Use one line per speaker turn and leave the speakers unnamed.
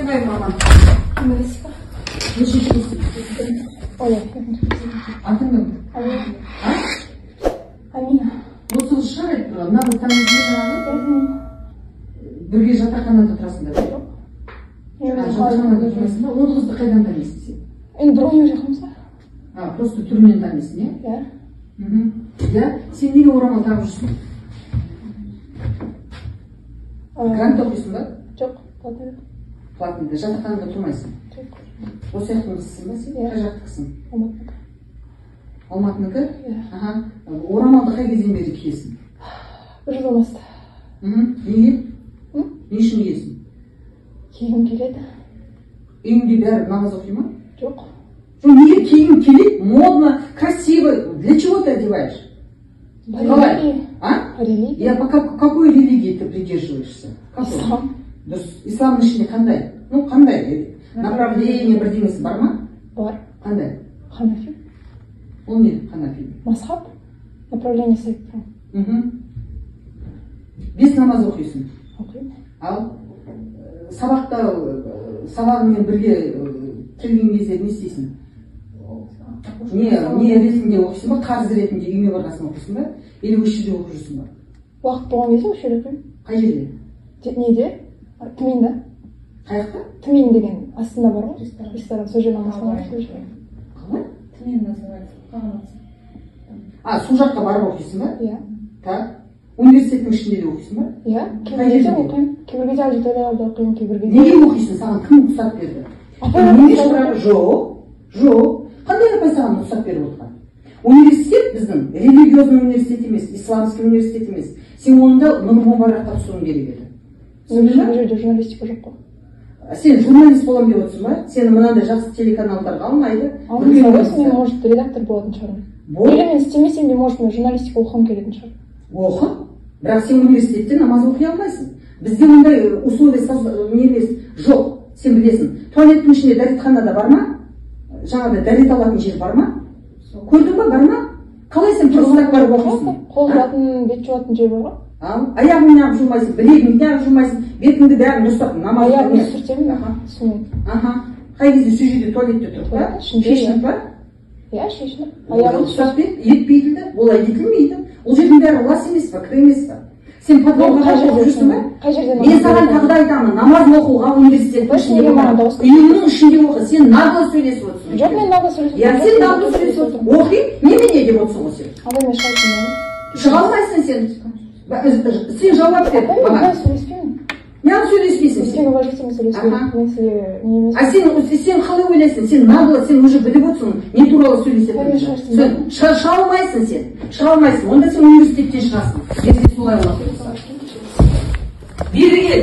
Сен қай маман?
Журналистика.
Нешінші курс?
Ой,
Атың кім?
Амина.
А?
Амина.
Осы қыз шығар айтып тұрған. Мына қыз танисың ба жаңағы? Бірге жатақханада тұрасыңдар, иә?
Мен
А,
өзім
жатақханада
қалай-
тұрасың ба? Ол қызды қайдан танисың сен?
Енді бұрын үйге жақынбыз ғой.
А, просто түрінен танисың, иә?
Иә.
Мхм. Иә? Сен неге орамал тағып жүрсің? Грантта оқисың ба?
Жоқ, платныйда.
Платныйда. Жатақханада тұрмайсың?
Жоқ.
Осы жақтың қызысың ба сен?
Иә.
Қай жақтікісің?
Алматынікі.
Алматыныкі?
Иә.
Аха. Орамалды қай кезден бері киесің?
Бір жылдан асты.
Мхм. Неге?
М?
Не үшін киесің?
Кигім келеді.
Үйіңде бәрі намаз оқи ма?
Жоқ.
Жоқ, неге кигің келеді? Модно, красиво. Для чего ты одеваешь?
По
Қалай?
религии.
А?
По религии.
Я пока какой религии ты придерживаешься? Какой?
Ислам.
Дұрыс. Исламның ішінде қандай? Ну, қандай? Направление бірдеңесі бар ма?
Бар.
Қандай?
Ханафи.
Ол не ханафи?
Мазхаб. Направление сайып тұрамын.
Мхм. 5 намаз оқисың.
Оқимын.
Ал сабақта сабағыңмен бірге келген кезде не істейсің? Не ретінде оқисың ба? Қарыз ретінде үйіңе барған соң оқисың ба? Или осы жерде оқып жүрсің ба?
Уақыт болған кезде осы жерде оқимын.
Қай жерде?
Неде? Түменде.
Қай жақта?
Түмен деген астында бар ғой.
Ресторан.
Ресторан. Сол жерде намаз оқимын, сол жерде.
Қалай?
Түмен называется. Қағанат.
А, сол жаққа барып оқисың ба?
Иә.
Так. Университеттің ішінде де оқисың ба?
Иә.
Қай
Кейбір кезде
жерде?
оқимын. Кейбір кезде аудиторияларда оқимын, кейбір кезде.
Неге оқисың? Саған кім рұқсат берді?
Апай
Неге
рұқсат
сұрақ?
берді.
Жоқ, жоқ. Қандай апай саған рұқсат беріп отырған? Университет біздің религиозный университет емес, исламский университет емес. Сен онда Нұр Мүбаракқа түсуің керек еді. Түсіндің ба?
Бұл жерде журналистика жоқ қой.
Сен журналист боламын деп отырсың ба? Сені мынандай жақсы телеканалдарға алмайды.
Алмаса ғой, мен, может, редактор болатын шығармын.
Бол.
Или мен істемесем де, может, мен журналистика оқығым келетін шығар.
Оқы. Бірақ сен университетте намаз оқи алмайсың. Бізде ондай условия не емес, жоқ. Сен білесің. Туалеттің ішінде дәретханада бар ма? Жаңағыдай дәрет алатын жер бар ма? Көрдің ба, бар ма? Қалай сен просто так барып оқисың?
Қол жуатын, бет жуатын жер бар ғой.
Ал, аяғыңды неғып жумайсың, білегіңді неғып жумайсың, бетіңді бәрін дұрыстап намаз
Аяғымды
оқимын.
сүртемін,
Аха.
сумен.
Аха. Қай кезде сол жерде туалетте тұрып па?
Туалеттің ішінде,
Шешініп па?
Иә, шешініп. Аяғымды
Рұқсат етпейді де, олай етілмейді. Ол жердің бәрі лас емес па, кір емес па? Сен подвалға
Қай
оқып
жерде
жүрсің ба?
Қай жерде
Мен саған тағы да айтамын, намаз оқуға университеттің
Қойшы,
ішінде
неге маған
болмайды.
дауыс
Үйіңнің ішінде оқы, сен нагло сөйлесіп отырсың.
Жоқ, мен нагло сөйлесіп
Иә, сен нагло сөйлесіп отырсың. Оқи, немене деп отырсың ғой сен?
Абай, мен шыға алмаймын.
Шыға алмайсың сен. Сен жауап бер
Апай, мен
маған.
былай сөйлеспеймін.
Неғып сөйлеспейсің сен?
Өйткені уважительно сөйлесу
Аха.
керек. Мен сізге не емес.
А сен қалай ойлайсың? Сен нагло, сен уже біліп отырсың, не туралы сөйлесетініңді.
Мен шығарсың.
Сен шыға алмайсың сен. Шыға алмайсың. Онда сен университеттен шығасың. Ертең солай болады. Бері кел.